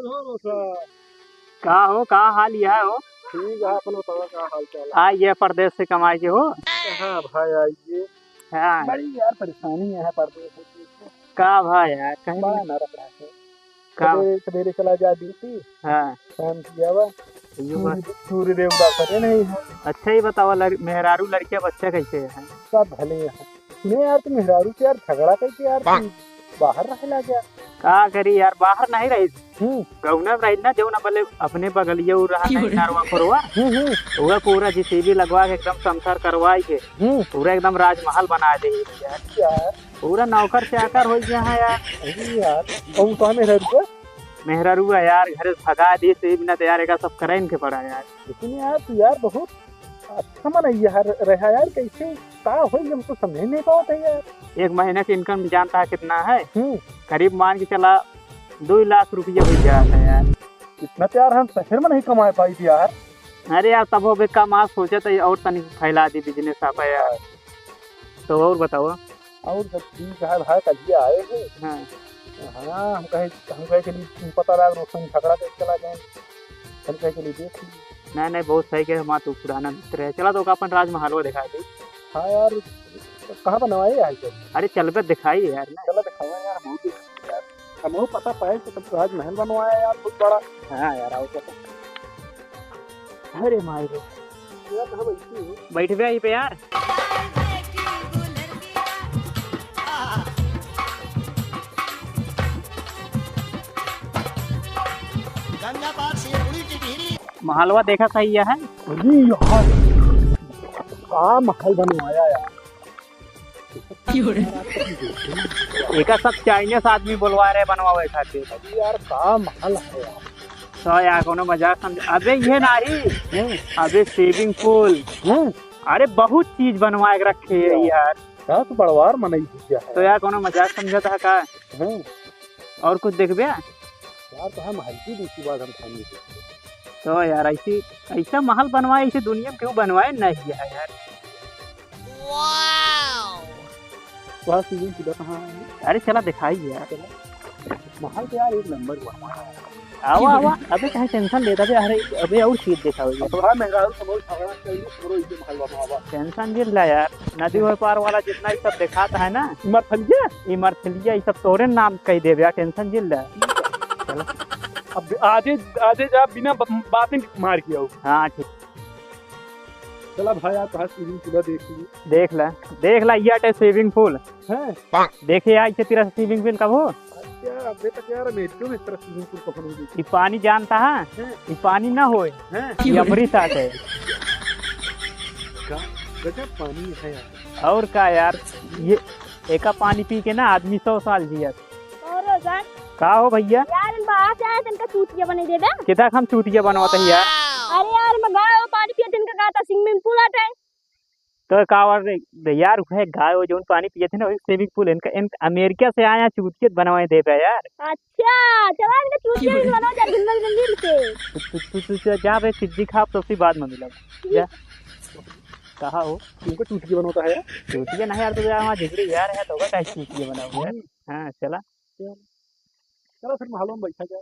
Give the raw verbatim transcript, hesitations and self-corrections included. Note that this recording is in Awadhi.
का हो, का हाल यह हो? ठीक है, अपन बतावा, का हाल चाल है? आइए परदेश से कमाए के हो? हाँ भाई, आइए। हाँ। बड़ी यार परेशानी है परदेश में। का भाई यार, कहीं बड़ा नरक रहता है। का? सवेरे, सवेरे चला जा ड्यूटी। हाँ। शाम की आवा। सूर्य, सूर्य देव उदास नहीं है। अच्छा, ये बतावा, लड़-, मेहरारू लड़किया बच्चा कैसे है? सब भले है। सुने यार, तू मेहरारू से यार झगड़ा करके यार तू बाहर रहे लाग यार। का करी यार, बाहर नहीं रही। हम्म। गौना में रही ना, जौन अपने, अपने बगलिया उ रहा नहीं, नरवा खोरवा। हम्म, हम्म। उहे पूरा जेसीबी लगवा के एकदम समथर करवाई के हम्म। पूरा एकदम राजमहल बना दे यार। यार। पूरा नौकर चाकर हो गया है यार। अरे यार, और तो मेहरारू का? मेहरारू है यार, घर से भगा दी, से बिना तो यार, एका सब करे इनके पड़ा यार। लेकिन यार, तू यार बहुत अच्छा मनई यार रहा यार, कैसे का होई, हम तो समझे नहीं पावत है यार। एक महीना के इनकम जानता है कितना है? हम्म। करीब मान के चला, दो लाख रुपया हो जाता है यार। इतना तो यार हम शहर में नहीं कमाए पाई थी यार। अरे यार, तब हो बे कम, आज सोचा था और तनी फैला दी बिजनेस आप यार। तो और बताओ। और सब ठीक है भाई, कल ही आए हैं। हाँ। हाँ, हम कहे, हम कहे कि नहीं, पता लगा, रोशन झगड़ा करके चला गए। हम कहे कि नहीं, देख ली। नहीं, नहीं, बहुत सही कहे, हमारा तू पुराना मित्र है। चला तो का अपन राजमहलवा दिखा दे। हाँ यार, कहाँ बनवाए है आजकल? अरे चल बे दिखाई यार ना। चला दिखावा यार, बहुत ही यार, हमहू पता पाए कि तुम राजमहल बनवाया यार, बहुत बड़ा। हाँ यार, आओ चलो। अरे माई रे। बैठ बे यहीं पे यार। गंगा पार से उड़ी टिटहिरी। महलवा देखा सही है। अरे यार, का महल बनवाया यार। एका सब चाइनीज आदमी बोलवा रहे बनवावे खातिर। अरे यार, का महल है यार। तो यार, कोनो मजाक समझ, अबे ये नाही। हैं? अबे स्विमिंग पूल। हैं? अरे बहुत चीज बनवा के रखे है यार। का तो बड़वार मनई हो गया है। तो यार, कोनो मजाक समझत है का? हैं? और कुछ देखबे? यार, तो हम हल्की दूसरी बात हम खाएंगे। तो यार, ऐसी, ऐसा महल बनवाए, ऐसे दुनिया में क्यों बनवाए नहीं है यार। वाह! वहाँ सीजन पूरा कहाँ है? अरे चला दिखाई यार। चला। महल तो यार एक नंबर हुआ। आवा, आवा। अबे काहे टेंशन लेता बे? अरे अबे और चीज दिखाओ ये। अब थोड़ा महंगा हो, सब झगड़ा कर लो, छोड़ो इसे महल वाला आवा। टेंशन जिन ला यार। नदी ओह पार वाला जितना ही सब दिखाता है ना। ई मरथलिया? ई मरथलिया, ई सब तोरे नाम कह देबे यार, टेंशन जिन ला। चलो। अब आजे, आजे जा बिना ब-, बातें मार के आओ। हाँ, ठीक। चला भाई, आप कहाँ स्विमिंग पूल देख ली। देख ला, देख ला, ये अटे स्विमिंग पूल। हैं? देखे यार, इसे तेरा स्विमिंग पूल कब हो? अच्छा, अबे तक यार, अमेरिका में इस तरह स्विमिंग पूल कब नहीं देखी। ये पानी जानता है? हैं? ये पानी ना होए। हैं? ये अमृत आटे। का? गजब पानी है यार। और का यार, ये एका पानी पी के ना आदमी सौ साल जियत। और हो जाए। का हो भैया? यार, इन बाहर से आए, इनका चूतिया बने दे दे। कितना हम चूतिया बनवाते हैं यार? अरे यार, मैं गाय और पानी पिए, इनका कहा था स्विमिंग पूल आटे। तो का और रे, दे यार, वह गाय वो जौन पानी पिए थे ना, वही स्विमिंग पूल इनका, इन अमेरिका से आया चूतिया बनवाए दे दे यार। अच्छा, चला इनका चूतिया भी बनवा जा, दिन भर दिन के। तू, तू, तू, तू, तू जा बे, सिद्दीक, आप तो उसी बाद में मिलब। जा। कहा हो? तुमको चूतिया बनवाता है यार? चूतिया नहीं यार, तो यार, वहाँ झिगड़ी यार है, तो होगा क्या चूतिया बनाओगे यार? हम्म। हाँ, चला। चलो फिर, महलों में बैठा जाए।